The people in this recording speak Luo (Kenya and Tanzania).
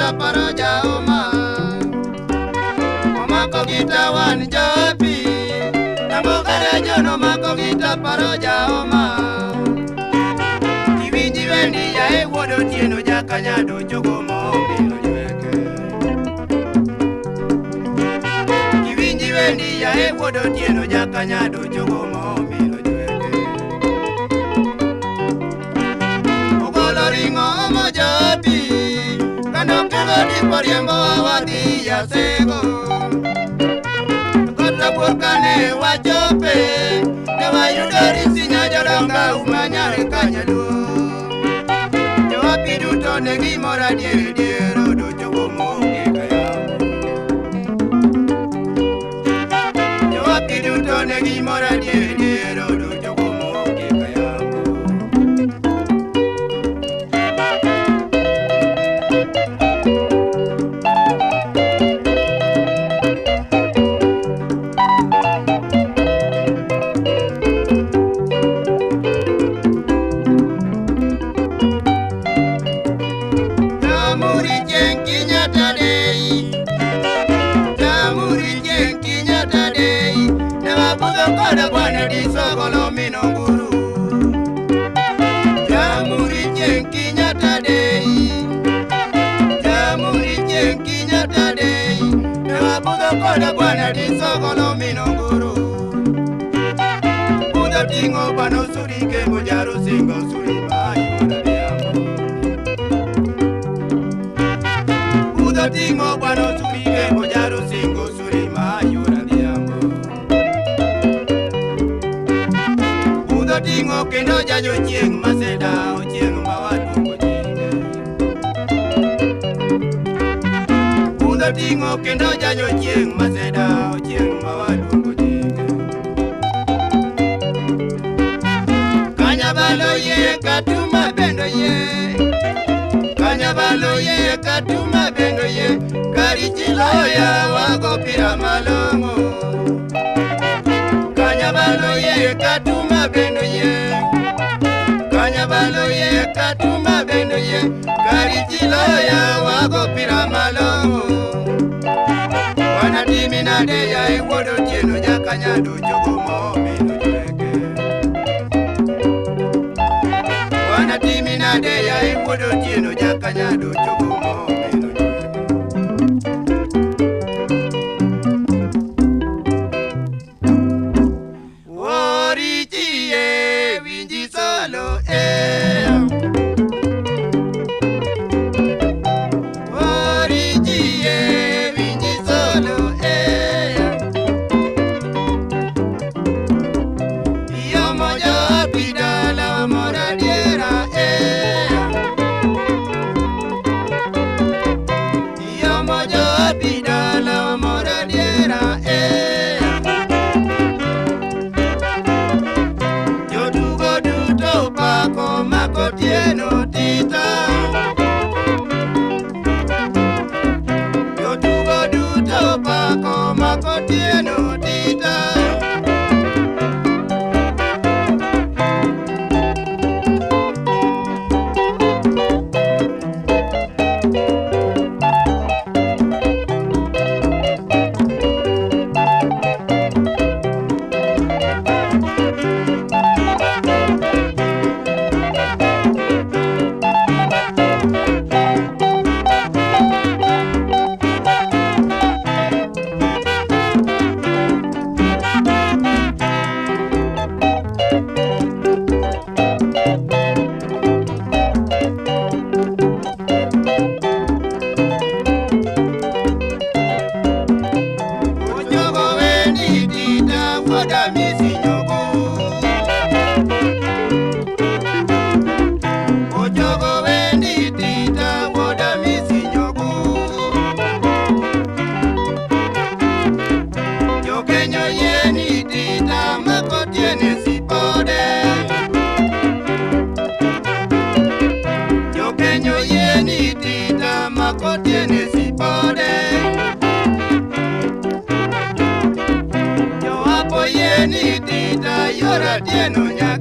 gita paroja oma. Omako gita wan jopi. Nambo karajo no mako gita paroja oma. Kiwinji wendi ya e wuodo tieno jakanyado jogo mo obilo yweke. Kiwinji wendi ya e wuodo tieno jakanyado jogo mo obilo yweke. Ogolo ring'o omo jopi. Kano kego dipo riembo awadhi yasego. Kata buor kane wachope, ne wayudo risinya jodonga umanyare kanyaluo. Jowapi duto ne gimor adier dier odo chogo moonge kayamo. Jowapi duto ne gimor adier dier odo chogo moonge kayamo. Jamhuri chieng' Kenyatta Day, Jamhuri chieng' Kenyatta Day, ne wabudho koda bwana disogolo minonguru. Jamhuri chieng' Kenyatta Day, Jamhuri chieng' Kenyatta Day, ne wabudho koda bwana disogolo minonguru. Budho ting'o bwana osuri kembo jaro singo osuri ma yudo dhiambo. Budho ting'o bwana osuri kembo jaro singo osuri ma yudo dhiambo. Budho ting'o kendo jajo chieng' maseda chieng' ma waluongo nyinge. Budho ting'o kendo jajo chieng' maseda chieng' ma waluongo nyinge. Kanyabalo ye katuma bendo ye. Kanyabalo ye katuma bendo ye. Karichiloya wago pira malong'o. Kanyabalo ye katuma bendo ye. Kanyabalo ye katuma bendo ye. Karichiloya wago pira malong'o. Wanatimi nade ya e wuodo tieno jakanyado jogo momino yweke. Wanatimi nade ya e wuodo tieno jakanyado jogo momino yweke. Worichie winji solo e. Worichie winji solo e. Yomo jopi dala mora diera e. Yomo jopi dala mora diera e. Jotugo duto pako mako tieno tita. Jotugo duto pako mako tieno tita. Ojogo wendi tita wuoda misi nyogo. Ojogo wendi tita wuoda misi nyogo. Jokenyo yieni tita mako tiene sipode. Jokenyo yieni tita mako tiene sipode. Jowapo yieni tita yora tieno nya.